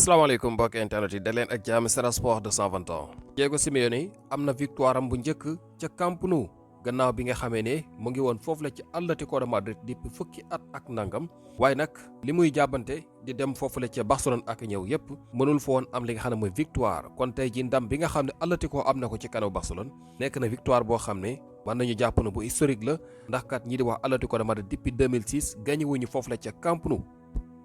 salaamaaleykum mbokki internet yi da leen ak jàmm Sen Sport 221. Diego Simeone am na victoire am bu njëkk ca Camp Nou gannaaw bi nga xamee ne mu ngi woon foofu la ci Atlético de Madrid depuis fukki at ak nangam waaye nag li muy jàbbante di dem foofu la ca Barcelone ak ñëw yépp mënul fa woon am li nga xam ne mooy victoire kon tey ji ndam bi nga xam ne Atlético am na ko ci kanaw Barcelone nekk na victoire boo xam ne mën nañu jàpp ne bu historique la ndax kat ñi di wax Atlético de Madrid depuis 2006 gagné wuñu foofu la ca Camp Nou.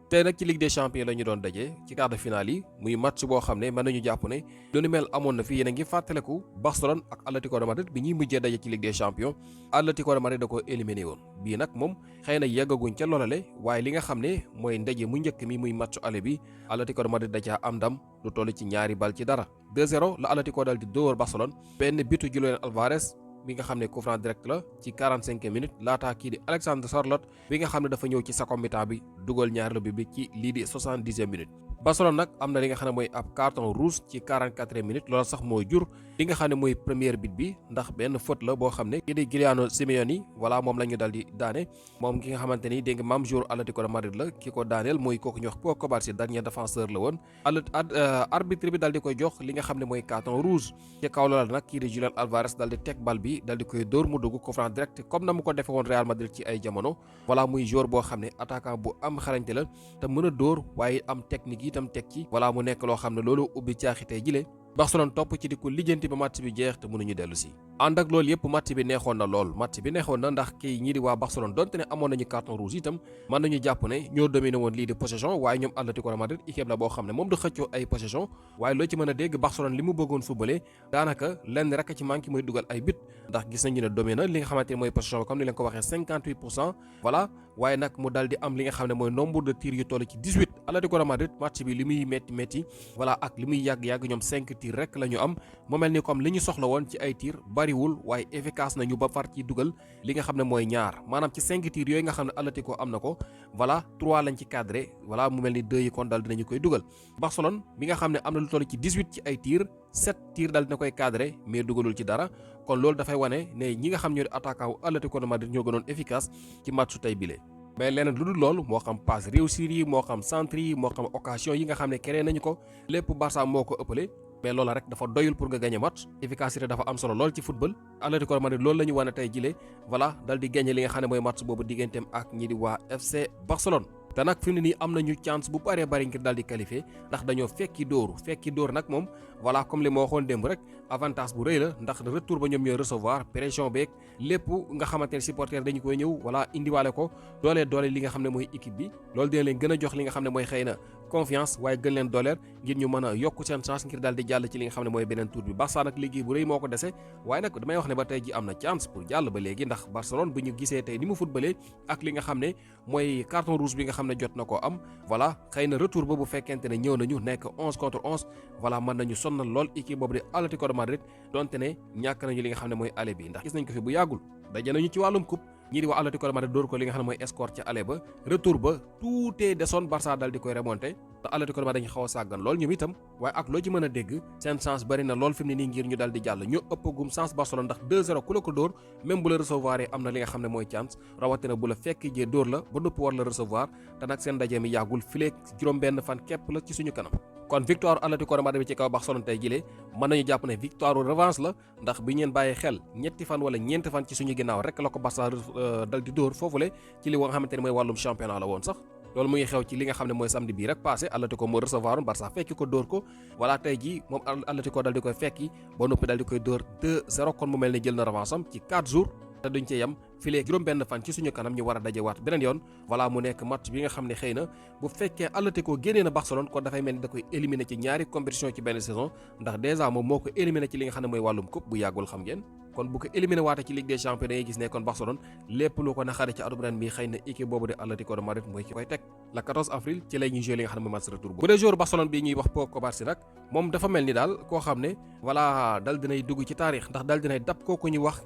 tey nag ci Ligue des Champions la ñu doon daje ci quart de finale yi muy match boo xam ne mën nañu jàpp ne lu ni mel amoon na fi yéen a ngi fàttaleku Barcelone ak Atlético de Madrid bi ñuy mujjee daje ci Ligue des Champions Atlético de Madrid da ko éliminé woon bii nag moom xëy na yeggaguñ ca loolale waaye li nga xam ne mooy ndaje mu njëkk mi muy match aller bi Atlético de Madrid da caa am ndam lu toll ci ñaari bal ci dara 2-0 la Atlético dal di dóor Barcelone benn bitu Julián Álvarez bi nga xam ne coup franc direct la ci 45 minutes laataa kii di Alexandre Sørloth bi nga xam ne dafa ñëw ci second mi-temps bi dugal ñaareelu bi ci lii di 70e minute. Barcelone nag am na li nga xam ne mooy ab carton rouge ci 44e minute loolu sax mooy jur li nga xam ne mooy première bit bi ndax benn faute la boo xam ne kii di Giuliano Simeone voilà moom la ñu dal di daane moom ki nga xamante ni dégg nga maam jour Atlético de Madrid la ki ko daaneel mooy kooku ñu wax Pau Cubarsí dernier défenseur la woon arbitre bi dal di koy jox li nga xam ne mooy carton rouge ci kaw loola nag kii di Julián Álvarez dal di teg bal bi dal di koy dóor mu dugg coup franc direct comme na mu ko defee woon Real Madrid ci ay jamono voilà muy joueur boo xam ne attaquant bu am xarañte la te mën a dóor waaye am technique itam teg ci voilà mu nekk loo xam ne loolu ubbi caaxi tey jile Barcelone topp ci di ko lijjanti ba match bi jeex te mënuñu dellu si ànd ak loolu yëpp match bi neexoon na lool match bi neexoon na ndax kii ñii di waa Barcelone donte ne amoon nañu carton rouge itam mën nañu jàpp ne ñoo dominé woon lii di possession waaye ñoom Atlético de Madrid équipe la boo xam ne moom du xëccoo ay possession waaye loo ci mën a dégg Barcelone li mu bëggoon footballé daanaka lenn rek ci manqué mooy dugal ay but ndax gis nañu ne dominé na li nga xamante ne mooy possession comme ni leen ko waxee 58% voilà waaye nag mu dal di am li nga xam ne mooy nombre de tirs yu toll ci 18 Atlético de Madrid match bi li muy métti voilà ak li muy yàgg-yàgg ñoom 5 tirs rek la ñu am mu mel ni comme li ñu soxla woon ci ay tirs bariwul waaye efficace nañu ba far ci dugal li nga xam ne mooy ñaar maanaam ci 5 tirs yooyu nga xam ne Atlético am na ko voilà 3 lañ ci cadré voilà mu mel ni 2 yi kon dal dinañu koy dugal Barcelone bi nga xam ne am na lu toll ci 18 ci ay tirs 7 tirs dal dina koy cadré mais dugalul ci dara kon loolu dafay wane ne ñi nga xam ñoo di attaquant wu Atlético de Madrid ñoo gënoon efficace ci matchu tey bile. mais leneen lu dul loolu moo xam passe réussir yi moo xam centre yi moo xam occasion yi nga xam ne créé nañu ko lépp Barça moo ko ëppale mais loola rek dafa doyul pour nga gagné match efficacité dafa am solo lool ci football Atlético de Madrid loolu la ñu wane tey jile voilà dal di gagné li nga xam ne mooy match boobu digganteem ak ñi di waa FC Barcelone. te nag fi mu ne nii am nañu chance bu bëree bëri ngir daal di qualifié ndax dañoo fekki dóor nag moom voilà comme li ma waxoon démb rek avantage bu rëy la ndax retour ba ñoom ñooy recevoir pression beeg lépp nga xamante ne supporter dañu koy ñëw voilà indiwaale ko doole li nga xam ne mooy équipe bi loolu dina leen gën a jox li nga xam ne mooy xëy na confiance waaye gën leen dooleer ngir ñu mën a yokk seen chance ngir daal di jàll ci li nga xam ne mooy beneen tour bi Barça nag liggéey bu rëy moo ko dese waaye nag damay wax ne ba tey ji am na chance pour jàll ba léegi ndax Barcelone bu ñu gisee tey ni mu footballé ak li nga xam ne mooy carton rouge bi nga xam ne jot na koo am voilà xëy na retour ba bu fekkente ne ñëw nañu nekk 11 contre 11 voilà mën nañu sonnal lool équipe boobu di Atlético de Madrid donte ne ñàkk nañu li nga xam ne mooy aller bi ndax gis nañ ko fi bu yàggul daje nañu ci wàllum coupe ñii di waa Atlético de Madrid dóor ko li nga xam ne mooy score ca aller ba retour ba tuutee desoon Barça dal di koy remonté te Atlético de Madrid dañu xaw a sàggan lool ñoom itam waaye ak loo ci mën a dégg seen chance bari na lool fi mu ne nii ngir ñu dal di jàll ñu ëppagum chance Barcelone ndax 2-0 ku la ko dóor même bu la recevoir am na li nga xam ne mooy chance rawatina bu la fekk jee dóor la ba noppi war la recevoir te nag seen ndaje mi yàggul fileeg juróom-benn fan képp la ci suñu kanam kon victoire Atlético de Madrid bi ci kaw Barcelone tey jilee mën nañu jàpp ne victoire revanche la ndax bi ngeen bàyyi xel ñetti fan wala ñeenti fan ci suñu ginnaaw rek la ko Barça dal di dóor foofule ci li nga xamante ne mooy wàllum championnat la woon sax loolu mu ngi xew ci li nga xam ne mooy samedi bii rek passé Atlético moo recevoir Barça fekki ko dóor ko voilà tey jii moom Atlético dal di koy fekki ba noppi dal di koy dóor 2-0 kon mu mel ne jël na revanche am ci 4 jours te duñ ci yem filee juróom-benn fan ci suñu kanam ñu war a dajewaat beneen yoon voilà mu nekk match bi nga xam ne xëy na bu fekkee Atlético génnee na Barcelone kon dafay mel ni da koy éliminer ci ñaari compétition ci benn saison ndax dèjà moom moo ko éliminer ci li nga xam ne mooy wàllum coupe bu yàggul xam ngeen kon bu ko éliminer waate ci Ligue des Champions da ngay gis ne kon Barcelone lépp lu ko naxare ci atum ren bi xëy na équipe boobu de Atlético de Madrid mooy ki koy teg la 14 avril ci lay ñuy jouer li nga xam ne mooy match retour bu dee joueur Barcelone bi ñuy wax Pau Cubarsí nag moom dafa mel ni daal koo xam ne voilà dal dinay dugg ci taarix ndax dal dinay dab kooku ñuy wax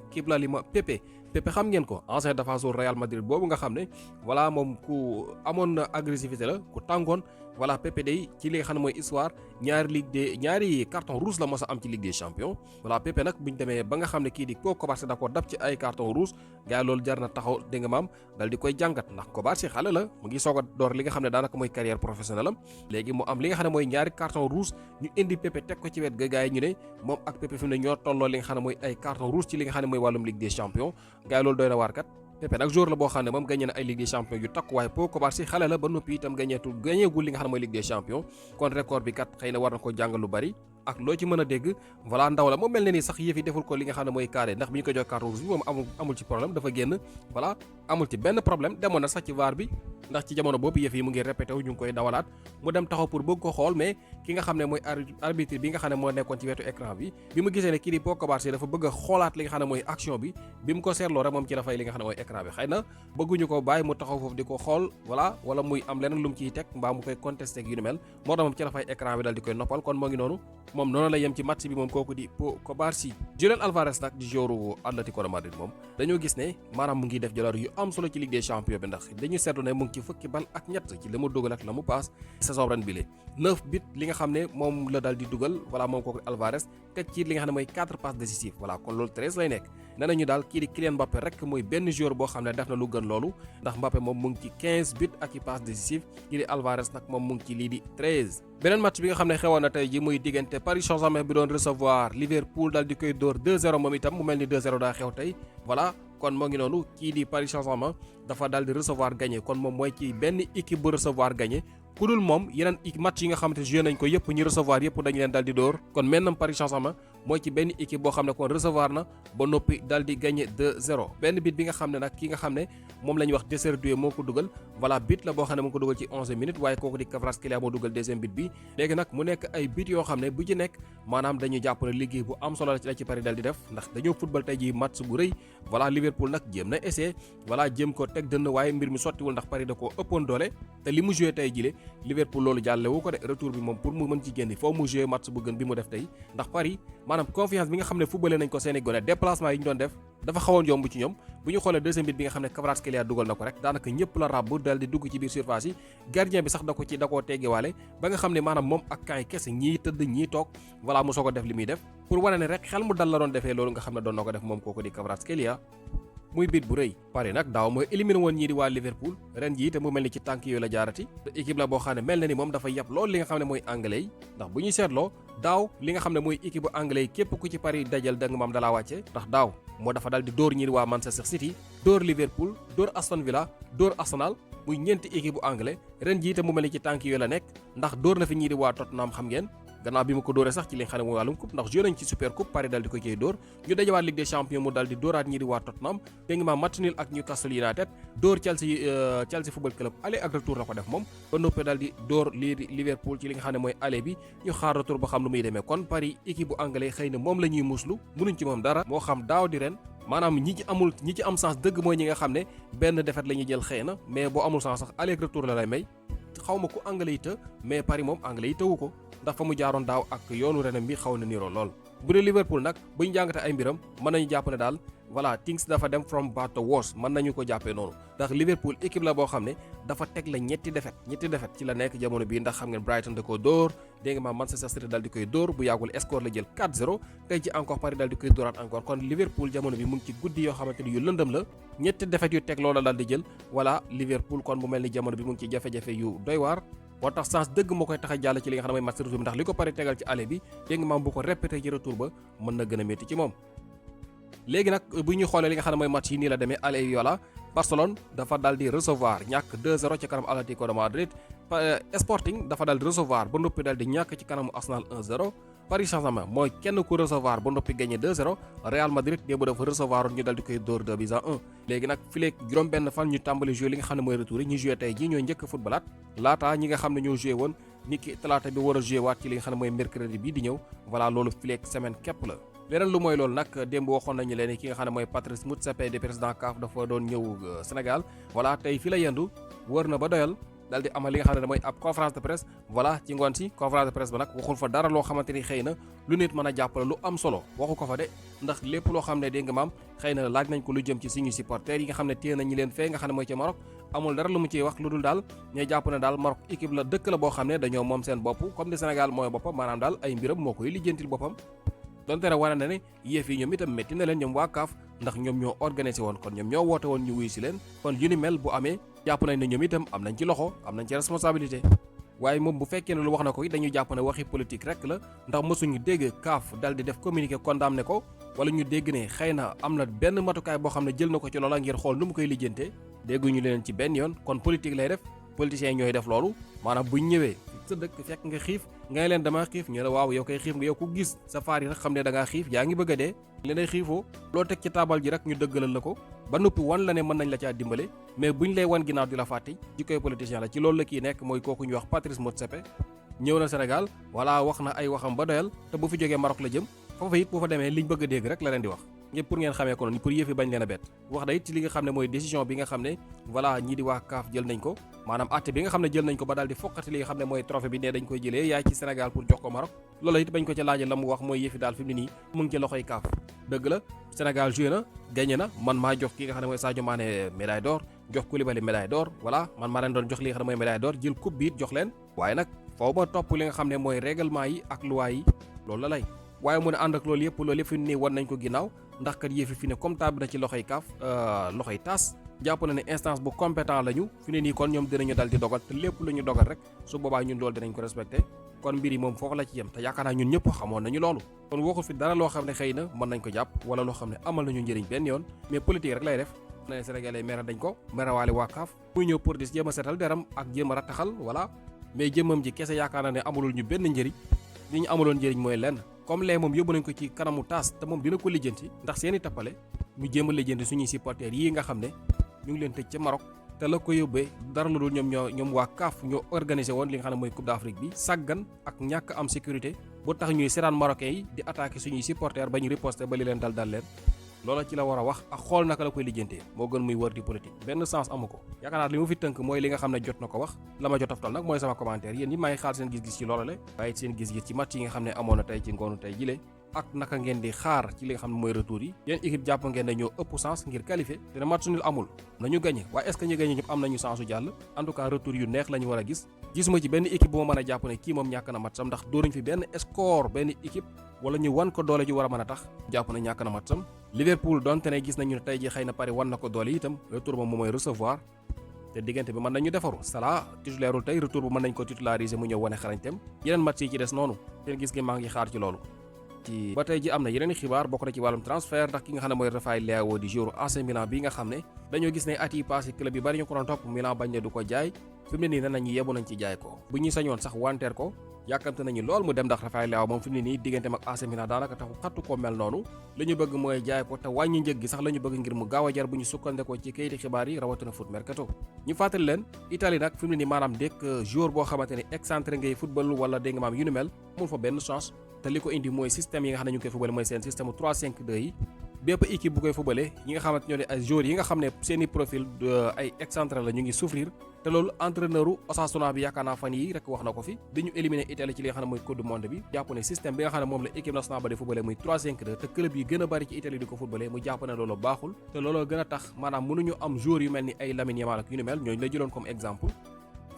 Pepe xam ngeen ko ancien défenseur Real Madrid boobu nga xam ne voilà moom ku amoon na agressivité la ku tàngoon voilà Pepe day ci li nga xam ne mooy histoire ñaari carton rouge la mos a am ci Ligue des Champions voilà Pepe nag buñ demee ba nga xam ne kii di Pau Kovacic da ko dab ci ay carton rouge gars yi loolu jar na taxaw dégg nga maam dal di koy jàngat ndax Kovacic xale la mu ngi soog a door li nga xam ne daanaka mooy carrière professionnelle am léegi mu am li nga xam ne mooy ñaari carton rouge ñu indi Pepe teg ko ci wet ga gars yi ñu ne moom ak Pepe fi mu ne ñoo tolloo li nga xam ne mooy ay carton rouge ci li nga xam ne mooy wàllum Ligue des Champions gars yi loolu doy na waar kat Pepe nag joueur la boo xam ne moom gagné na ay Ligue des Champions yu takku waaye Pau Kovacic xale la ba noppi itam gagnéegul li nga xam ne mooy Ligue des Champions kon record bi kat xëy na war na ko jàngal lu bari ak loo ci mën a dégg voilà ndaw la moom mel ne ni sax yëf yi deful ko li nga xam ne mooy carré ndax bi ñu ko jox carte rouge bi moom amul ci problème dafa génn voilà amul ci benn problème demoon na sax ci VAR bi ndax ci jamono boobu yëf yi mu ngi répété wu ñu ngi koy dawalaat mu dem taxaw pour bëgg ko xool mais ki nga xam ne mooy arbitre bi nga xam ne moo nekkoon ci wetu écran bi mu gisee ne kii di Pau Kovacic dafa bëgg a xoolaat li nga xam ne mooy action bi mu ko seetloo rek moom ci la fay li nga xam ne mooy écran bi xëy na bëgguñu ko bàyyi mu taxaw foofu di ko xool voilà wala muy am leneen lu mu ciy teg mbaa mu koy contesté ak yu ni mel moo tax moom ci la fay écran bi dal di koy noppal kon moo ngi noonu moom noonu la yem ci match bi moom kooku di Pau Kovacic Julián Álvarez nag di joueur Atlético de Madrid moom dañoo gis ne maanaam mu ngi def jaloor yu am solo ci Ligue des Champions bi ndax dañu seetlu ne mu ngi ci fukki bal ak ñett ci la mu dugal ak la mu paas saison ren bi 9 but li nga xam ne moom la dal di dugal voilà moom kooku Álvarez teg ci li nga xam ne mooy 4 passes décisives voilà kon loolu 13 lay nekk nee nañu daal kii di Kylian Mbappé rek mooy benn joueur boo xam ne def na lu gën loolu ndax Mbappé moom mu ngi ci 15 but ak i passes décisives kii di Álvarez nag moom mu ngi ci lii di 13 beneen match bi nga xam ne xewoon na tey ji muy diggante Paris Saint-Germain bi doon recevoir Liverpool dal di koy dóor 2-0 moom itam mu mel ni 2-0 daa xew tey voilà kon moo ngi noonu kii di Paris Saint-Germain dafa dal di recevoir gagné kon moom mooy ci benn équipe bu recevoir gagné ku dul moom yeneen match yi nga xamante ne joué nañ ko yëpp ñu recevoir yëpp dañu leen dal di dóor kon maintenant Paris Saint-Germain mooy ci benn équipe boo xam ne kon recevoir na ba noppi dal di gagné 2-0 benn bit bi nga xam ne nag ki nga xam ne moom la ñuy wax Desertoué moo ko dugal voilà bit la boo xam ne moo ko dugal ci 11 minutes waaye kooku di Kvaratskhelia moo dugal deuxième bit bi léegi nag mu nekk ay bit yoo xam ne bu ci nekk maanaam dañuy jàpp ne liggéey bu am solo la ci Paris dal di def ndax dañoo football tey ji match bu rëy voilà Liverpool nag jéem na essayé voilà jéem ko teg dënn waaye mbir mi sottiwul ndax Paris da koo ëppoon doole te li mu joué tey jile Liverpool loolu jàlle wu ko de retour bi moom pour mu mën ci génn foo mu joué match bu gën bi mu def tey ndax Paris maanaam confiance bi nga xam ne footballé nañ ko seeni gone déplacement yi ñu doon def dafa xawoon yomb ci ñoom bu ñu xoolee deuxième bit bi nga xam ne Kvaratskhelia dugal na ko rek daanaka ñëpp la ràbb dal di dugg ci biir surface yi gardien bi sax da koo teggewaale ba nga xam ne maanaam moom ak kaay kese ñii tëdd ñii toog voilà mu soog a def li muy def pour wane ne rek xel mu dal la doon defee loolu nga xam ne doon na ko def moom kooku di Kvaratskhelia muy bit bu rëy Paris nag daaw mooy éliminé woon ñii di waa Liverpool ren jii te mu mel ni ci tànk yooyu la jaarati te équipe la boo xam ne mel na ni moom dafa yàpp loolu li nga xam ne mooy anglais yi ndax bu ñuy seetloo daaw li nga xam ne mooy équipe bu anglais yi képp ku ci Paris dajal da nga maam dalaa wàcce ndax daaw moo dafa dal di dóor ñii di waa Manchester City dóor Liverpool dóor Aston Villa dóor Arsenal muy ñeenti équipe bu anglais ren jii te mu mel ni ci tànk yooyu la nekk ndax dóor na fi ñii di waa Tottenham xam ngeen gannaaw bi mu ko dóoree sax ci li nga xam ne mooy wàllum coupe ndax joué nañ ci super coupe Paris dal di ko cey dóor ñu dajawaat Ligue des Champions mu dal di dóoraat ñi di waa Tottenham dégg nga ma match nul ak Newcastle United dóor Chelsea football club aller ak retour la ko def moom ba noppee dal di dóor lii di Liverpool ci li nga xam ne mooy aller bi ñu xaar retour ba xam lu muy demee kon Paris équipe bu anglais xëy na moom la ñuy muslu mënuñ ci moom dara moo xam daaw di ren maanaam ñi ci am sens dëgg mooy ñi nga xam ne benn défaite la ñuy jël xëy na mais boo amul sens sax aller ak retour la lay may xaw ma ku anglais yi të mais Paris moom anglais yi tëwu ko ndax fa mu jaaroon daaw ak yoonu renam bi xaw na niroo lool bu dee Liverpool nag bu ñu jàngate ay mbiram mën nañu jàpp ne daal voilà things dafa dem from bad to worse mën nañu ko jàppee noonu ndax Liverpool équipe la boo xam ne dafa teg la ñetti défaite ci la nekk jamono bii ndax xam ngeen Brighton da koo dóor dégg nga ma Manchester City dal di koy dóor bu yàggul score la jël 4-0 tey ci encore Paris dal di koy dóoraat encore kon Liverpool jamono bi mu ngi ci guddi yoo xamante ni yu lëndëm la ñetti défaite yu teg loola dal di jël voilà Liverpool kon mu mel ni jamono bi mu ngi ci jafe-jafe yu doy waar moo tax sens dëgg moo koy tax a jàll ci li nga xam ne mooy match retour bi ndax li ko Paris tegal ci aller bi dégg nga maam bu ko répété ci retour ba mën na gën a métti ci moom léegi nag bu ñuy xoolee li nga xam ne mooy match yi nii la demee aller yi wala Barcelone dafa dal di recevoir ñàkk 2-0 ci kanam Atlético de Madrid Sporting dafa dal di recevoir ba noppi dal di ñàkk ci kanamu Arsenal 1-0 Paris Saint-Germain mooy kenn ku recevoir ba noppi gagné 2-0 Real Madrid démb dafa recevoir ñu dal di koy dóor 2-1 léegi nag fileeg juróom-benn fan ñu tàmbali joué li nga xam ne mooy retour yi ñu joué tey jii ñooy njëkk footballaat laata ñi nga xam ne ñoo joué woon ni ki talaata bi war a joué waat ci li nga xam ne mooy mercredi bii di ñëw voilà loolu fileeg semaine képp la leneen lu mooy loolu nag démb waxoon nañu leen ki nga xam ne mooy Patrice Motsepe di président CAF dafa doon ñëw Sénégal voilà tey fi la yendu wër na ba doyal daal di amal li nga xam ne mooy ab conférence de presse voilà ci ngoon si conférence de presse ba nag waxul fa dara loo xamante ni xëy na lu nit mën a jàppale lu am solo waxu ko fa de ndax lépp loo xam ne dégg nga maam xëy na laaj nañ ko lu jëm ci suñu supporters yi nga xam ne téye nañu leen fee nga xam ne mooy ci Maroc amul dara lu mu ciy wax lu dul daal ñooy jàpp ne daal Maroc équipe la dëkk la boo xam ne dañoo moom seen bopp comme ni Sénégal mooy boppam maanaam daal ay mbiram moo koy lijjantil boppam donte ne wane na ne yëf yi ñoom itam métti na leen ñoom waa CAF ndax ñoom ñoo organisé woon kon ñoom ñoo woote woon ñu wuyu si leen kon yu ni mel bu amee jàpp nañ ne ñoom itam am nañ ci loxo am nañ ci responsabilité waaye moom bu fekkee ne lu wax na ko it dañuy jàpp ne waxi politique rek la ndax mësuñu dégg CAF dal di def communiqué condamné ko wala ñu dégg ne xëy na am na benn matukaay boo xam ne jël na ko ci loola ngir xool nu mu koy lijjantee dégguñu leen ci benn yoon kon politique lay def politiciens yi ñooy def loolu maanaam buñ ñëwee sa dëkk fekk nga xiif ngay leen dama xiif ñu ne waaw yow koy xiif nga yow ku gis sa faar yi rek xam ne da ngaa xiif yaa ngi bëgg a dee li lay xiifoo loo teg ci taabal ji rek ñu dëggalal la ko ba noppi wan la ne mën nañ la caa dimbale mais buñ lay wan ginnaaw di la fàtte ji koy politicien la ci loolu la kii nekk mooy kooku ñuy wax Patrice Motsepe ñëw na Sénégal voilà wax na ay waxam ba doyal te bu fi jógee Maroc la jëm foofa it bu fa demee liñ bëgg a dégg rek la leen di wax ñëpp pour ngeen xamee ko noonu pour yëfi bañ leen a bett wax da it ci li nga xam ne mooy décision bi nga xam ne voilà ñii di waa CAF jël nañ ko maanaam àtte bi nga xam ne jël nañ ko ba daal di foqati li nga xam ne mooy trophée bi ne dañ koy jëlee yaay ci Sénégal pour jox ko Maroc loolu it bañ ko ca laajee la mu wax mooy yëfi daal fi mu ne nii mu ngi ci loxoy CAF dëgg la Sénégal joué na gagné na man maa jox ki nga xam ne mooy Sadio Mané médaille d'or jox Koulibaly médaille d'or voilà man maa leen doon jox li nga xam ne mooy médaille d'or jël coupe bi it jox leen waaye nag foofu ma topp li nga xam ne mooy règlement yi ak loi yi loolu la lay waaye mu ne ànd ak loolu yëpp fi nii wan nañ ko ginnaaw ndax kat yëfi fi ne comme tab na ci loxoy CAF loxoy taas jàpp na ne instance bu compétent lañu fi ne nii kon ñoom dinañu dal di dogal te lépp lu ñu dogal rek su boobaa ñun loolu dinañ ko respecté kon mbir yi moom foofu la ci yem te yaakaar naa ñun ñëpp xamoon nañu loolu kon waxul fi dara loo xam ne xëy na mën nañ ko jàpp wala loo xam ne amal nañu njëriñ benn yoon mais politique rek lay def na ne Sénégalais mere dañ ko merewaale waa CAF muy ñëw pour di jéem a seetal deram ak jéem a rattaxal voilà mais jëmmam ji kese yaakaar naa ne amalul ñu benn njëriñ li ñu amaloon njëriñ mooy lenn comme lee moom yóbbu nañ ko ci kanamu taas te moom dina ko lijjanti ndax seeni tappale ñu jéem a lijjanti suñuy supporters yi nga xam ne ñu ngi leen tëj ca Maroc te la ko yóbbee dara lu dul ñoom waa CAF ñoo organisé woon li nga xam ne mooy Coupe d'Afrique bi sàggan ak ñàkk am sécurité bu tax ñuy seetaan marocains yi di attaqué suñuy supporters ba ñu riposté ba li leen dal leen loola ci la war a wax ak xool naka la koy lijjantee moo gën muy wër di politique benn sens amu ko yaakaar naa li mu fi tënk mooy li nga xam ne jot na ko wax la ma jot aftal nag mooy sama commentaire yéen ñi maa ngi xaar seen gis-gis ci loola le waaye seen gis-gis ci match yi nga xam ne amoon na tey ci ngoonu tey jile ak naka ngeen di xaar ci li nga xam ne mooy retour yi yéen équipe jàpp ngeen ne ñoo ëpp sens ngir qualifier dina match nul amul nañu gagné waaye est-ce que ñu gagné ñëpp am nañu sensu jàll en tout cas retour yu neex la ñu war a gis gisuma ci benn équipe bu ma mën a jàpp ne kii moom ñàkk na matcham ndax dóoruñ fi benn score benn équipe wala ñu wan ko doole ju war a mën a tax jàpp na ñàkk na matcham Liverpool donte ne gis nañu ne tey ji xëy na Paris wan na ko doole itam retour ba moom mooy recevoir te diggante bi mën nañu defaru Salah titulairul tey retour bu mën nañ ko titulariser mu ñëw wane xarañteem yeneen match yi ci des noonu seen gis gi maa ngi xaar ci loolu ci ba tey ji am na yeneen xibaar bokk na ci wàllum transfert ndax ki nga xam ne mooy Raphaël Leao di joueur AC Milan bi nga xam ne dañoo gis ne at yi passé club yi bari ñu ko doon topp Milan bañ ne du ko jaay fi mu ne nii ne nañu yebu nañ ci jaay ko bu ñuy sañoon sax wanteer ko yàkkamte nañu lool mu dem ndax Raphaël Leao moom fi mu ne nii digganteem ak AC Milan daanaka taxu xattu ko mel noonu li ñu bëgg mooy jaay ko te wàññi njëg gi sax la ñu bëgg ngir mu gaaw a jar bu ñu sukkandekoo ci kayiti xibaar yi rawatina foot mercato ñu fàttali leen Italie nag fi mu ne nii maanaam dëkk joueur boo xamante ne excentré ngay football wala dégg nga maam yu ni mel mun fa benn chance te li ko indi mooy système yi nga xam ne ñu ngi koy footballé mooy seen système 3-5-2 yi bépp équipe bu koy footballé ñi nga xamante ñoo di ay joueurs yi nga xam ne seeni profil ay excentré la ñu ngi souffrir te loolu entraîneur u Osasuna bi yaakaar naa fan yi rek wax na ko fi dañu éliminer Italie ci li nga xam ne mooy coupe du monde bi jàpp ne système bi nga xam ne moom la équipe nationale ba di footballé muy 3-5-2 te club yi gën a bari ci Italie di ko footballé mu jàpp ne loolu baaxul te looloo gën a tax maanaam mënuñu am joueurs yu mel ni ay Lamine Yamal ak yu ni mel ñooñu la jëloon comme exemple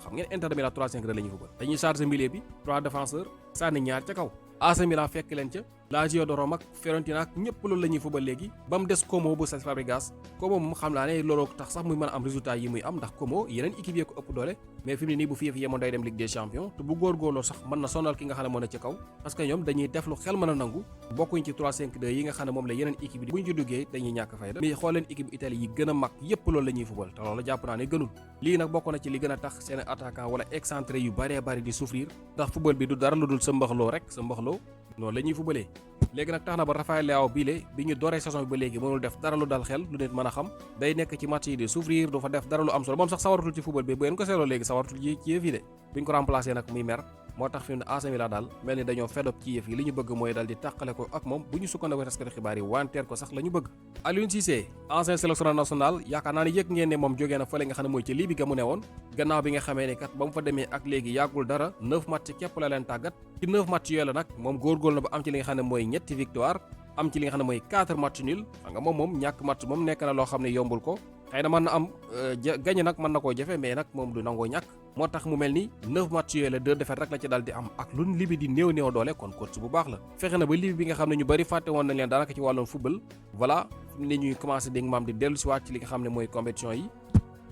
xam ngeen Inter de Milan 3-5-2 la ñuy football dañuy charger milieu bi 3 défenseurs sànni ñaar ca kaw AC Milan fekk leen ca Lazio de Rome ak Fiorentina ak ñëpp loolu la ñuy football léegi ba mu des Como bu Cesc Fabregas Como moom xam naa ne looloo tax sax muy mën a am résultat yi muy am ndax Como yeneen équipe yee ko ëpp doole mais fi mu ne nii bu fi yemoon day dem Ligue des Champions te bu góorgóorloo sax mën na sonal ki nga xam ne moo ne ci kaw parce que ñoom dañuy def lu xel mën a nangu bokkuñ ci 3-5-2 yi nga xam ne moom la yeneen équipe yi buñ ci duggee dañuy ñàkk fayda mais xool leen équipe Italie yi gën a mag yépp loolu la ñuy football te loolu jàpp naa ne gënul lii nag bokk na ci li gën a tax seen attaquant wala excentré yu bëree bëri di souffrir ndax football bi du dara lu dul sa mbaxloo rek sa mbaxloo noonu la ñuy footballee léegi nag tax na ba Raphaël Leao biile bi ñu doree saison bi ba léegi mënul def dara lu dal xel lu nit mën a xam day nekk ci match yi di souffrir du fa def dara lu am solo moom sax sawaratul ci football bi bu ngeen ko seetloo léegi sawaratul ci yëf yi de bi ñu ko remplacé nag muy mer moo tax fi mu ne AC Milan daal mel ni dañoo fedop ci yëf yi li ñu bëgg mooy daal di tàqale ko ak moom bu ñu sukkandikoo taskati xibaar yi wanteer ko sax la ñu bëgg. Aliou Cissé ancien sélectionneur national yaakaar naa ne yëg ngeen ne moom jógee na fële nga xam ne mooy ci Libye ga mu ne woon gannaaw bi nga xamee ne kat ba mu fa demee ak léegi yàggul dara 9 match képp la leen tàggat ci 9 match yooyu la nag moom góorgóorlu na ba am ci li nga xam ne mooy ñetti victoire am ci li nga xam ne mooy 4 match nul xam nga moom ñàkk match moom nekk na loo xam ne yombul ko xëy na mën na am gañe nag mën na koo jafe mais nag moom du nangoo ñàkk moo tax mu mel ni 9 match yooyu la 2 défaites rek la ci daal di am ak lu Libye di néew doole kon coach bu baax la fexe na ba Libye bi nga xam ne ñu bëri fàtte woon nañ leen daanaka ci wàllum football voilà ni ñuy commencé dégg maam di dellu si waat ci li nga xam ne mooy compétition yi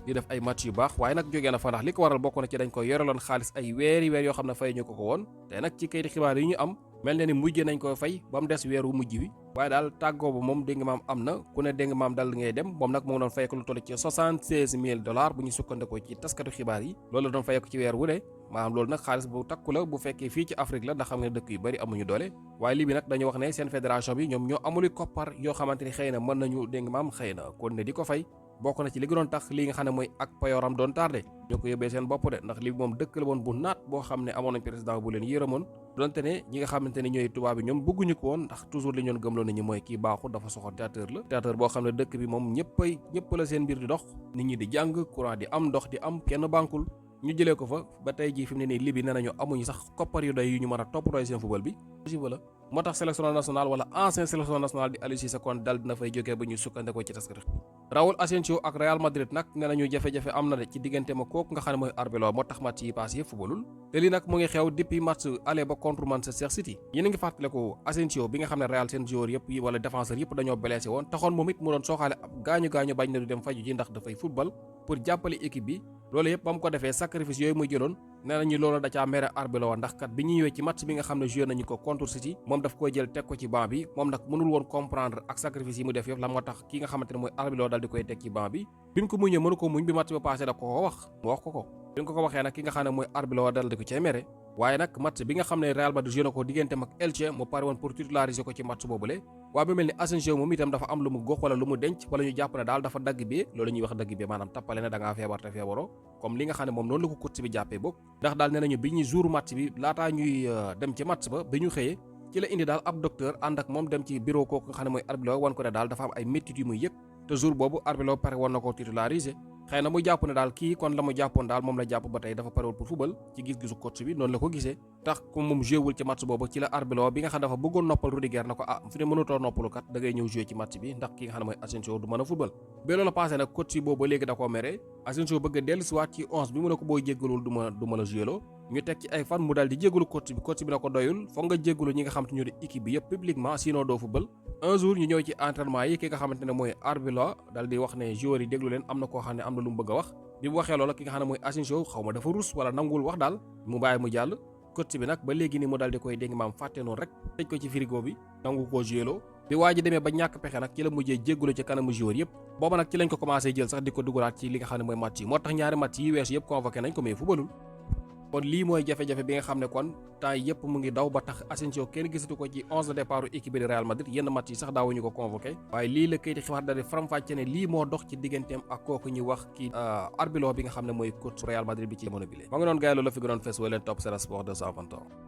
di def ay match yu baax waaye nag jógee na fa ndax li ko waral bokk na ci dañ ko yoreloon xaalis ay weer yoo xam ne fay ñu ko woon te nag ci kayiti xibaar yi ñu am mel na ni mujjee nañ ko fay ba mu des weeru mujj wi waaye daal tàggoo ba moom dégg nga maam am na ku ne dégg nga maam dal ngay dem moom nag moo doon fayeku lu toll ci $76,000 bu ñu sukkandikoo ci taskatu xibaar yi loolu la doon fayeku ci weer wu ne maanaam loolu nag xaalis bu takku la bu fekkee fii ci Afrique la ndax xam nga dëkk yu bari amuñu doole waaye lii bi nag dañu wax ne seen fédération bi ñoom ñoo amuli koppar yoo xamante ni xëy na mën nañu dégg nga maam xëy na kon ne di ko fay bokk na ci li gënoon tax li nga xam ne mooy ak payoram doon tardé ñoo ko yóbbee seen bopp de ndax li moom dëkk la woon bu naat boo xam ne amoon nañ président bu leen yërëmoon donte ne ñi nga xamante ne ñooy tubaab bi ñoom bëgguñu ko woon ndax toujours li ñoon gëmloo nañu mooy kii baaxul dafa soxor dictateur boo xam ne dëkk bi moom ñëpp la seen mbir di dox nit ñi di jàng courant di am ndox di am kenn bankul ñu jëlee ko fa ba tey jii fi mu ne nii Libye nee nañu amuñu sax koppar yu doy yu ñu mën a toppatoo seen football bi la moo tax sélection nationale wala ancien sélection nationale di Aliou Cissé kon dal dina fay jógee ba ñu sukkandikoo ci taskati Raúl Asensio ak Real Madrid nag nee nañu jafe-jafe am na de ci diggante ma kooku nga xam ne mooy Arbeloa moo tax match yi passé yëpp footballul te lii nag mu ngi xew depuis match aller ba contre Manchester City yéen a ngi fàttaliku Asensio bi nga xam ne Real seen joueur yëpp yi wala défenseur yëpp dañoo blessé woon taxoon moom it mu doon sooxaale ab gaañu bañ na du dem faju ji ndax dafay football pour jàppale équipe bi loolu yëpp ba mu ko defee sacrifice yooyu muy jëloon nee nañu loolu da caa mere Arbeloa ndax kat bi ñu ñëwee ci match bi nga xam ne joué nañu ko contre City moom daf koy jël teg ko ci banc bi moom nag mënul woon comprendre ak sacrifice yi mu def yëpp la moo tax ki nga xamante ne mooy Arbeloa dal di koy teg ci banc bi mu ko muñee mënu ko muñ bi match ba passé da ko wax mu wax ko bi mu ko waxee nag ki nga xam ne mooy Arbeloa dal di ko cay mere waaye nag match bi nga xam ne Real Madrid joué na ko digganteem ak Elche mu pare woon pour titulariser ko ci match boobule waaye ba mel ni Asensio moom itam dafa am lu mu gox wala lu mu denc wala ñu jàpp ne daal dafa dagg bi loolu ñuy wax dagg bi maanaam tappale ne da ngaa feebar te feebaroo comme li nga xam ne moom noonu la ko coach bi jàppee bokk ndax daal nee nañu bi ñuy jour match bi laataa ñuy dem ci match ba bi ñu xëyee ci la indi daal ab docteur ànd ak moom dem ci bureau kooku nga xam ne mooy Arbeloa wan ko ne daal dafa am ay méttit yu muy yëg te jour boobu Arbeloa pare woon na ko titulariser xëy na mu jàpp ne daal kii kon la mu jàppoon daal moom la jàpp ba tey dafa parewul pour football ci gis-gisu coach bi noonu la ko gisee tax comme moom joué wul ci match boobu ci la Arbeloa bi nga xam dafa bëggoon noppal Rudiger na ko fi ne mënutoo noppalu kat da ngay ñëw joué ci match bi ndax ki nga xam ne mooy Asensio du mën a football ba loolu passé nag coach bi boobu ba léegi da koo mere Asensio bëgg a dellusiwaat ci 11 bi mu ne ko booy jéggalul du ma la joué loo ñu teg ci ay fan mu daal di jéggalu coach bi na ko doyul foog nga jéggalu ñi nga xamante ñoo di équipe bi yëpp publiquement sinon doo football un jour ñu ñëw ci entraînement yi ki nga xamante ne mooy Arbeloa daal di wax ne joueurs yi déglu leen am na koo xam ne am na lu mu bëgg a wax bi mu waxee loola ki nga xam ne mooy Asensio xaw ma dafa rus wala nangul wax daal mu bàyyi mu jàll coach bi nag ba léegi ni mu daal di koy dégg maam fàtte noonu rek tëj ko ci frigo bi nangu koo jouéloo bi waa ji demee ba ñàkk pexe nag ci la mujjee jéggalu ci kanamu joueur yëpp booba nag ci lañ ko commencé jël sax di ko dugalaat ci li nga xam ne mooy match yi moo tax ñaari match yi weesu yëpp convoqué nañ ko mais footballul kon lii mooy jafe-jafe bi nga xam ne kon temps yëpp mu ngi daw ba tax Asensio kenn gisatu ko ci 11 de départ équipe bi de Real Madrid yenn match yi sax daawuñu ko convoqué waaye lii la kayiti xibaar daal di faram-fàcce ne lii moo dox ci digganteem ak kooku ñuy wax kii Arbeloa bi nga xam ne mooy coach Real Madrid bi ci jamono bi lee ma ngi doon gaay loolu la fi gënoon fees wala leen topp Sen Sport 220